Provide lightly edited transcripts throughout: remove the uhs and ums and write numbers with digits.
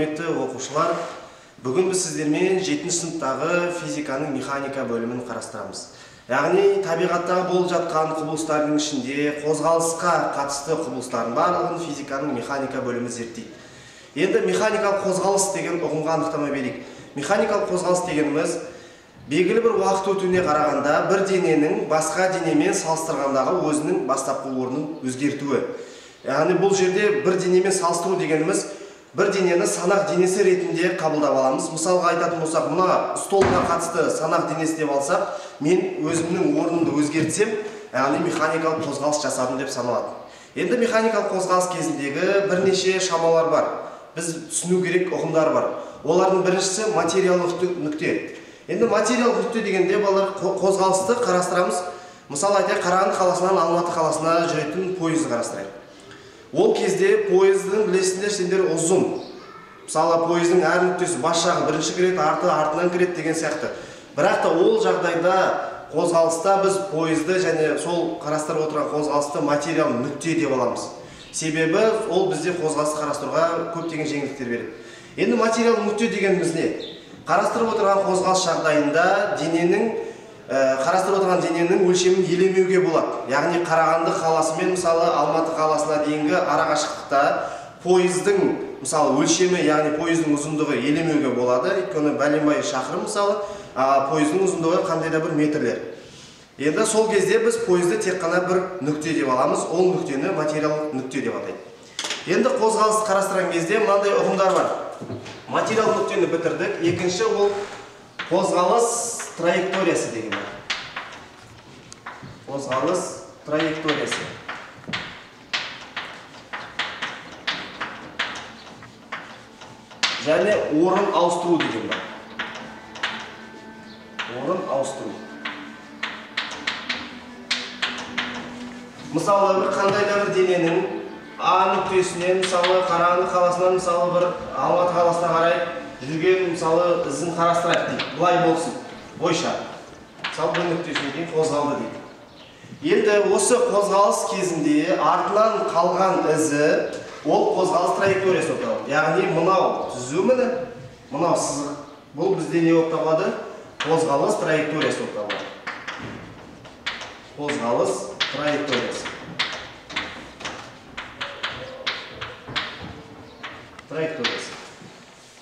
Құрметті оқушылар, бүгін біз сіздермен 7 сыныптағы физиканың механика бөлімін қарастырамыз. Яғни табиғаттағы болып жатқан құбылыстардың ішінде қозғалысқа қатысты құбылыстардың барлығын физиканың механика бөлімі зерттейді. Енді механикалық қозғалыс деген ұғымға анықтама берейік. Механикалық қозғалыс дегеніміз белгілі бір уақыт өтуіне қарағанда бір дененің басқа денемен салыстырғандағы өзінің бастапқы орнын өзгертуі. Яғни бұл жерде бір денемен салыстыру дегеніміз бір денені санақ денесі ретінде қабылдап аламыз. Мысалға айтатын болсақ, мына столға қатысты санақ денесі деп алсақ, мен өзімнің орнымды өзгертсем, яғни механикалық қозғалыс жасадым деп саналады. Енді механикалық қозғалыс кезіндегі бірнеше шамалар бар. Біз түсіну керек ұғымдар бар. Олардың біріншісі материалдық нүкте. Енді материалдық нүкте дегенде балалар қозғалысты қарастырамыз. Мысалы айтайық, Қарағанды қаласынан Алматы қаласына жүретін пойызды қарастырайық. Ол кезде пойыздың, білесіңдер, сендер ұзын. Мысалы, пойыздың әр нүктесі бас жағы бірінші кіреді, арты артынан кіреді деген сияқты. Бірақ та ол жағдайда қозғалыста біз пойызды және сол қарастырып отырған қозғалысты материал нүкте деп аламыз. Себебі ол бізде қозғалысты қарастыруға көптеген жеңілдіктер береді. Енді материал нүкте дегеніміз не? Қарастырып отырған қозғалыс жағдайында қарастырып отырған дененің өлшемін елемеуге болады. Яғни Қарағанды қаласы мен мысалы Алматы қаласына дейінгі арақашықтықта пойыздың мысалы өлшемі, яғни пойыздың ұзындығы елемеуге болады. Өйткені бәленбай шақырым мысалы, пойыздың ұзындығы қандай да бір метрлер. Енді сол кезде біз пойызды тек қана бір нүкте деп аламыз. Ол нүктені материалдық нүкте деп атайды. Енді қозғалысты қарастырған кезде мынандай ұғымдар бар. Материалдық нүктені бітірдік. Екінші ол қозғалыс траекториясы деген бар. Қозғалыс траекториясы. Және орын ауыстыру деген бар. Орын ауыстыру. Мысалы, бір қандай да бір дененің А нүктесінен, мысалы, Қарағанды қаласынан, мысалы, бір Алматы қаласына қарай жүрген, мысалы, ізін қарастырайық дейік. Былай болсын, бойша. Мысалы, бір нүктесіне дейін қозғалды дейік. Енді осы қозғалыс кезінде артынан қалған ізі ол қозғалыс траекториясы болып табылады. Яғни мынау түзу міне, мынау сызық. Бұл бізде не болып табылады? Қозғалыс траекториясы болып табылады. Қозғалыс траекториясы. Траекториясы.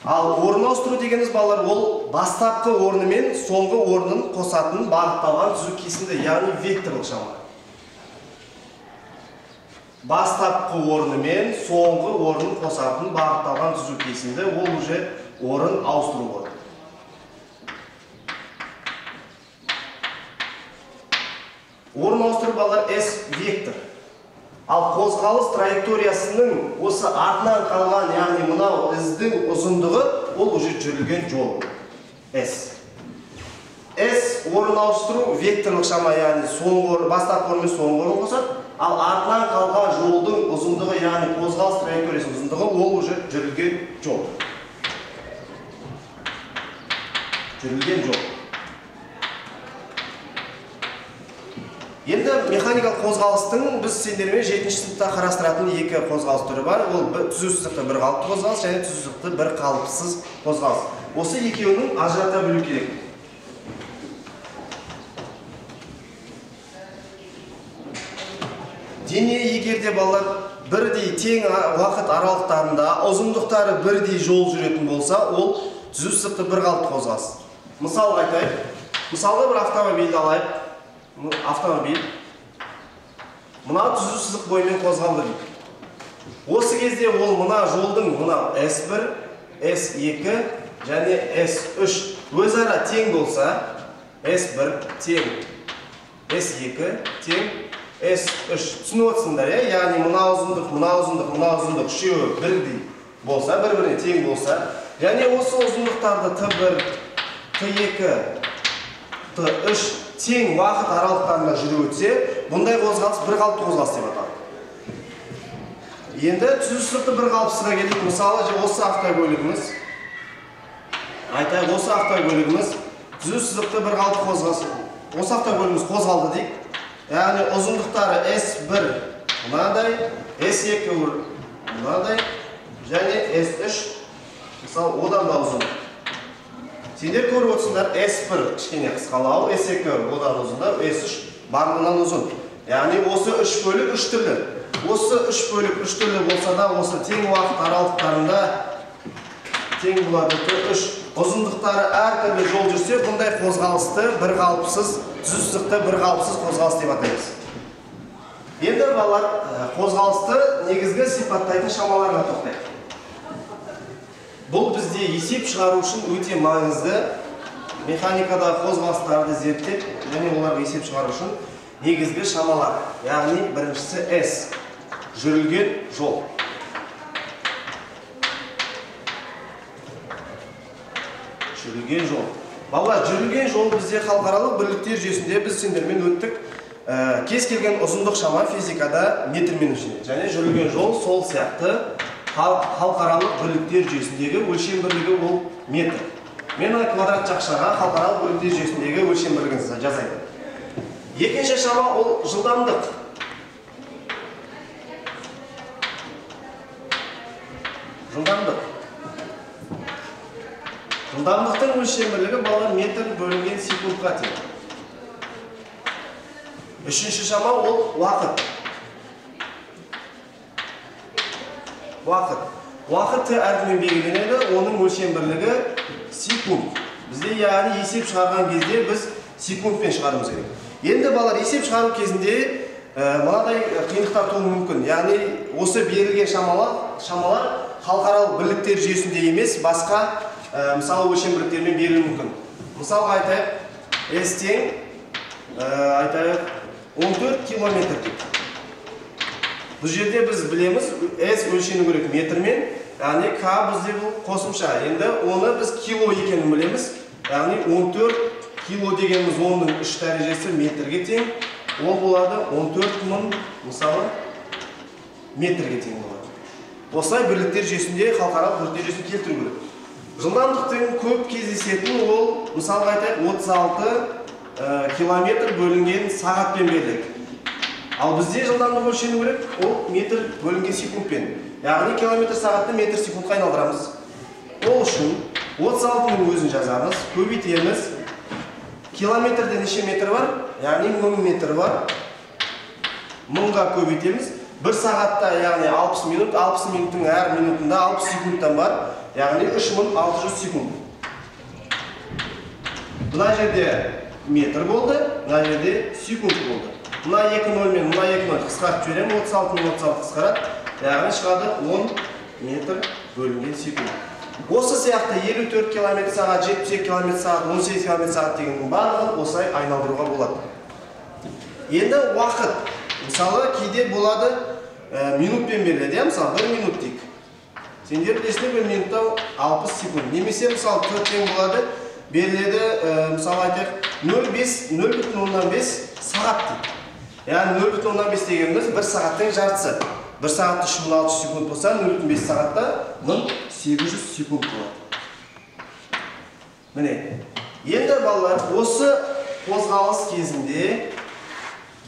Ал орын ауыстыру дегеніміз балалар, ол бастапқы орны мен соңғы орнын қосатын бағытталған түзу кесінді, яғни векторлық шама. Бастапқы орны мен соңғы орнын қосатын бағытталған түзу кесінді, ол уже орын ауыстыру болады. Орын ауыстыру балалар S вектор. Ал қозғалыс траекториясының осы артынан қалған, яғни мынау іздің ұзындығы, ол уже жүрілген жол. S. S орын ауыстыру векторлық шама, яғни соңғы бастапқы орын мен соңғы орын қосады. Ал артынан қалған жолдың ұзындығы, яғни қозғалыс траекториясының ұзындығы, ол уже жүрілген жол. Жүрілген жол. Енді механикалық қозғалыстың біз сендермен 7 сыныпта қарастыратын екі қозғалыс түрі бар. Ол түзу сызықты бір қалыпты қозғалыс және түзу сызықты бір қалыпсыз қозғалыс. Осы екеуінің ажырата білу керек. Дене егер де балалар бірдей тең уақыт аралықтарында ұзындықтары бірдей жол жүретін болса, ол түзу сызықты бір қалыпты қозғалыс. Мысалға айтайық. Мысалға бір автомобильді алайық. Автомобиль мына түзу сызық бойымен қозғалды дейік. Осы кезде ол мына жолдың мына S1, S2 және S3 өзара тең болса, S1 тең S2 тең S3. Түсініп отырсыңдар, иә? Яғни мына ұзындық, мына ұзындық, мына ұзындық үшеуі бірдей болса, бір-біріне тең болса, және осы ұзындықтарды T1, T2, T3 тең уақыт аралықтарында жүріп өтсе, бұндай қозғалыс бір қалыпты қозғалыс деп аталады. Енді түзу сызықты бір қалыпсызға келейік. Мысалы, осы автокөлігіміз, айтайық, осы автокөлігіміз түзу сызықты бір қалыпты қозғалыс. Осы автокөлігіміз қозғалды дейік. Яғни ұзындықтары S1 мынадай, S2 мынадай және S3 Мысалы, одан да ұзын. Сендер көріп отырсыңдар, S1 кішкене қысқалау, S2 одан ұзындау, S3 барлығынан ұзын. Яғни осы үш бөлік үш түрлі. Осы үш бөлік үш түрлі болса да, осы тең уақыт аралықтарында тең болады үш. Ұзындықтары әртүрлі жол жүрсе, бұндай қозғалысты бір қалыпсыз, түзу сызықты бір қалыпсыз қозғалыс деп атаймыз. Енді балалар, қозғалысты негізгі сипаттайтын шамаларға тоқтайық. Бұл бізде есеп шығару үшін өте маңызды. Механикадағы қозғалыстарды зерттеп, және оларға есеп шығару үшін негізгі шамалар. Яғни біріншісі S, жүрілген жол. Жүрілген жол. Балалар, жүрілген жол бізде халықаралық бірліктер жүйесінде біз сендермен өттік. Кез келген ұзындық шама физикада метрмен өлшенеді. Және жүрілген жол сол сияқты халықаралық бірліктер жүйесіндегі өлшем бірлігі ол метр. Мен ана квадрат жақшаға халықаралық бірліктер жүйесіндегі өлшем бірлігін жазайын. Екінші шама ол жылдамдық. Жылдамдық. Жылдамдықтың өлшем бірлігі балалар метр бөлінген секундқа тең. Үшінші шама ол уақыт. Уақыт. Уақыт Т әрпімен белгіленеді, оның өлшем бірлігі секунд. Бізде яғни есеп шығарған кезде біз секундпен шығаруымыз керек. Енді балалар, есеп шығару кезінде мынадай қиындықтар тууы мүмкін. Яғни осы берілген шамалар халықаралық бірліктер жүйесінде емес, басқа мысалы өлшем бірліктермен берілуі мүмкін. Мысалға айтайық, S тең айтайық 14 километр деп. Бұл жерде біз білеміз, S өлшену керек метрмен, яғни К бізде бұл қосымша. Енді оны біз кило екенін білеміз, яғни 14 кило дегеніміз 10-ның 3 дәрежесі метрге тең, ол болады 14 мың, мысалы, метрге тең болады. Осылай бірліктер жүйесінде, халықаралық бірліктер жүйесін келтіру керек. Жылдамдықтың көп кездесетін ол, мысалға айтайық, 36 километр бөлінген сағатпен беріледі. Ал бізде жылдамдық өлшену керек, ол метр бөлінген секундпен. Яғни километр сағатты метр секундқа айналдырамыз. Ол үшін 36-ның өзін жазамыз, көбейтеміз. Километрде неше метр бар? Яғни 1000 метр бар. 1000-ға көбейтеміз. Бір сағатта, яғни 60 минут, 60 минуттың әр минутында 60 секундтан бар. Яғни 3600 секунд. Мына жерде метр болды, мына жерде секунд болды. Мына 2,0 мен мына 2,0 қысқартып жіберемін, 36 мен 36 қысқарады. Яғни шығады 10 метр бөлінген секунд. Осы сияқты 54 км сағат, 72 км сағат, 18 км сағат дегеннің барлығын осылай айналдыруға болады. Енді уақыт. Мысалы, кейде болады минутпен беріледі, мысалы 1 минут дейік. Сендер білесіңдер, 1 минутта 60 секунд. Немесе мысалы 4 тең болады, беріледі, мысалы айтайық 0,5 сағат дейді. Яғни 0,5 дегеніміз 1 сағаттың жартысы. 1 сағатта 3600 секунд болса, 0,5 сағатта 1800 секунд болады. Міне. Енді балалар, осы қозғалыс кезінде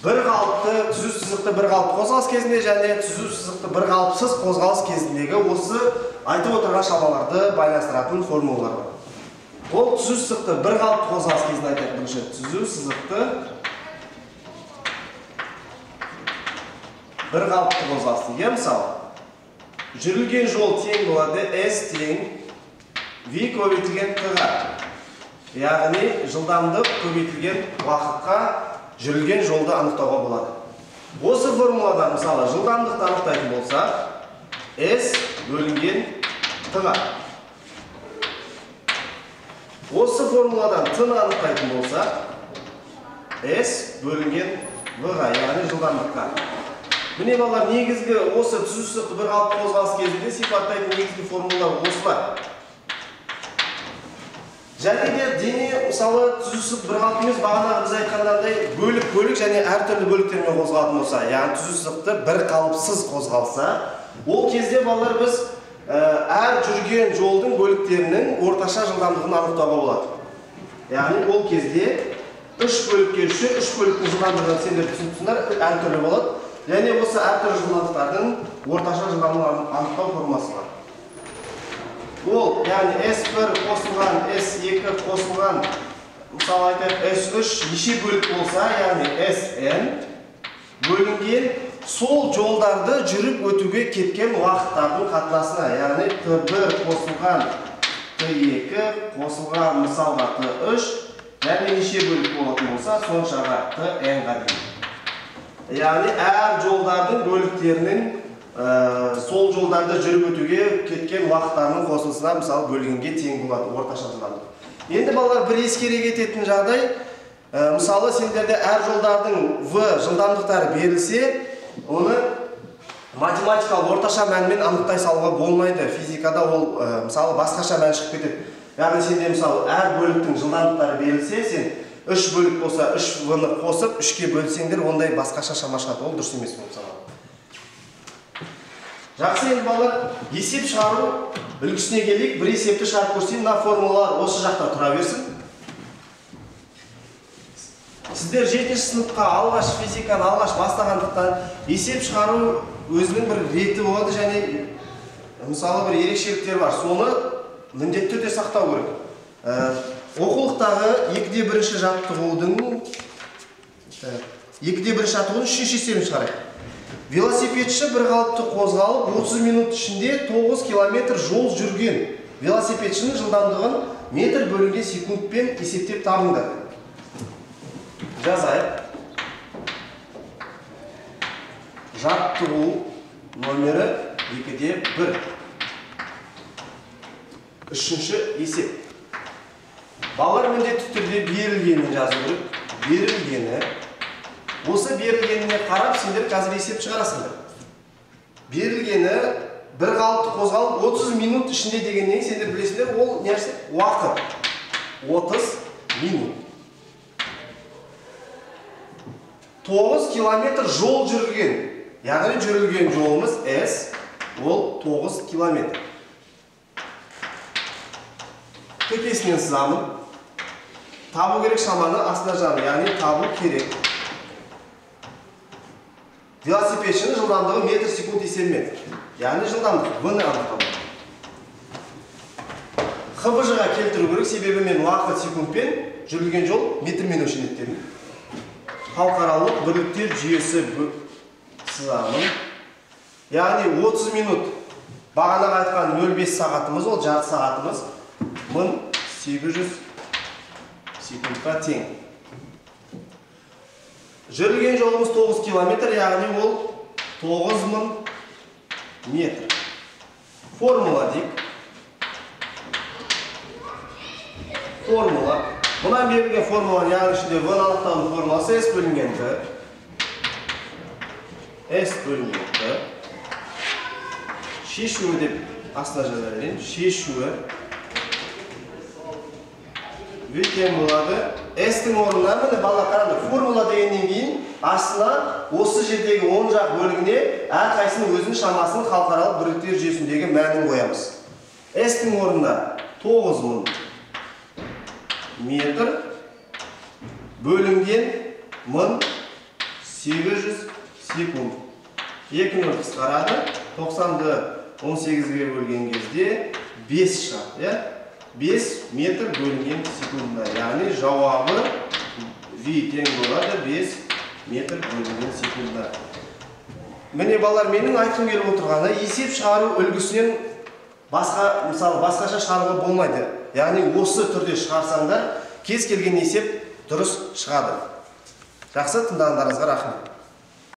бір қалыпты, түзу сызықты бір қалыпты қозғалыс кезінде және түзу сызықты бір қалыпсыз қозғалыс кезіндегі осы айтып отырған шамаларды байланыстыратын формулалар бар. Ол түзу сызықты бір қалыпты қозғалыс кезінде айтайық бірінші. Түзу сызықты бір қалыпты қозғалыс деген, мысалы, жүрілген жол тең болады S тең V көбейтілген T-ға. Яғни жылдамдық көбейтілген уақытқа жүрілген жолды анықтауға болады. Осы формуладан, мысалы, жылдамдықты анықтайтын болсақ, S бөлінген T-ға. Осы формуладан T-ны анықтайтын болсақ, S бөлінген V-ға, яғни жылдамдыққа. Міне балалар, негізгі осы түзу сызықты бір қалыпты қозғалыс кезінде сипаттайтын негізгі формулалар осылар. Және де дене, мысалы, түзу сызық бір қалыпты емес, бағанағы біз айтқандай бөлік-бөлік және әртүрлі бөліктермен қозғалатын болса, яғни түзу сызықты бір қалыпсыз қозғалса, ол кезде балалар біз әр жүрген жолдың бөліктерінің орташа жылдамдығын анықтауға болады. Яғни ол кезде үш бөлікке түссе, үш бөліктің жылдамдығын сендер түсініпсіңдер, әртүрлі болады. Және осы әртүрлі жылдамдықтардың орташа жылдамдығын анықтау формуласы бар. Ол, яғни S1 қосылған S2 қосылған, мысалы айтайық, S3 неше бөлік болса, яғни SN бөлінген сол жолдарды жүріп өтуге кеткен уақыттардың қатынасына, яғни T1 қосылған T2 қосылған мысалға T3 және неше бөлік болатын болса, соншаға TN-ға дейін. Яғни әр жолдардың бөліктерінің сол жолдарды жүріп өтуге кеткен уақыттарының қосындысына мысалы бөлінгенге тең болады орташа жылдамдық. Енді балалар бір ескере кететін жағдай, мысалы сендерде әр жолдардың В жылдамдықтары берілсе, оны математикалық орташа мәнмен анықтай салуға болмайды. Физикада ол мысалы басқаша мән шығып кетеді. Яғни сенде мысалы әр бөліктің жылдамдықтары берілсе, сен 3 бөлік болса 3 В-ны қосып 3-ке бөлсеңдер, ондай басқаша шама шығады. Ол дұрыс емес болып саналады. Жақсы, енді балалар, есеп шығару үлгісіне келейік. Бір есепті шығарып көрсетейін. Мына формулалар осы жақта тұра берсін. Сіздер 7-ші сыныпқа алғаш физиканы алғаш бастағандықтан есеп шығару өзінің бір реті болады және мысалы бір ерекшеліктері бар. Соны міндетті түрде сақтау керек. Оқулықтағы 2-де 1 жаттығудың 2-де 1 жаттығудың 3-ші есебін шығарайық. Велосипедші бір қалыпты қозғалып 30 минут ішінде 9 километр жол жүрген. Велосипедшінің жылдамдығын метр бөлінген секундпен есептеп табыңдар. Жазайық. Жаттығу номері 2-де 1. 3-ші есеп. Балалар міндетті түрде берілгенін жазу керек. Берілгені. Осы берілгеніне қарап сендер қазір есеп шығарасыңдар. Берілгені бір қалыпты қозғалып 30 минут ішінде дегеннен сендер білесіңдер, ол нәрсе уақыт. 30 минут. 9 километр жол жүрген. Яғни жүрілген жолымыз S, ол 9 километр. Төпесінен сызамын. Табу керек шаманы астына жазамын, яғни табу керек. Велосипедшінің жылдамдығы метр секунд есебімен. Яғни жылдамдық В-ны анықтау. ХБЖ-ға келтіру керек, себебі мен уақыт секундпен, жүрілген жол метрмен өлшенеді дедім. Халықаралық бірліктер жүйесі сызамын. Яғни 30 минут бағанағы айтқан 0,5 сағатымыз, ол жарты сағатымыз 1800 секундқа тең. Жүрілген жолымыз 9 километр, яғни ол 9000 метр. Формула дейік. Формула. Бұдан берілген формула, яғни ішінде В-ны анықтаудың формуласы S бөлінген Т. S бөлінген Т. Шешуі деп астына жаза берейін. Шешуі В тең болады. S-тің орнына, міне бала қараңдар, формула дегеннен кейін астына осы жердегі оң жақ бөлігіне әрқайсының өзінің шамасын халықаралық бірліктер жүйесіндегі мәнін қоямыз. S-тің орнына 9000 метр бөлінген 1800 секунд. 2 нөл қысқарады. 90-ды 18-ге бөлген кезде 5 шығады, иә? 5 метр бөлінген секундына. Яғни жауабы V тең болады 5 метр бөлінген секундына. Міне балалар, менің айтқым келіп отырғаны, есеп шығару үлгісінен басқа, мысалы, басқаша шығаруға болмайды. Яғни осы түрде шығарсаңдар, кез келген есеп дұрыс шығады. Жақсы, тыңдағандарыңызға рахмет.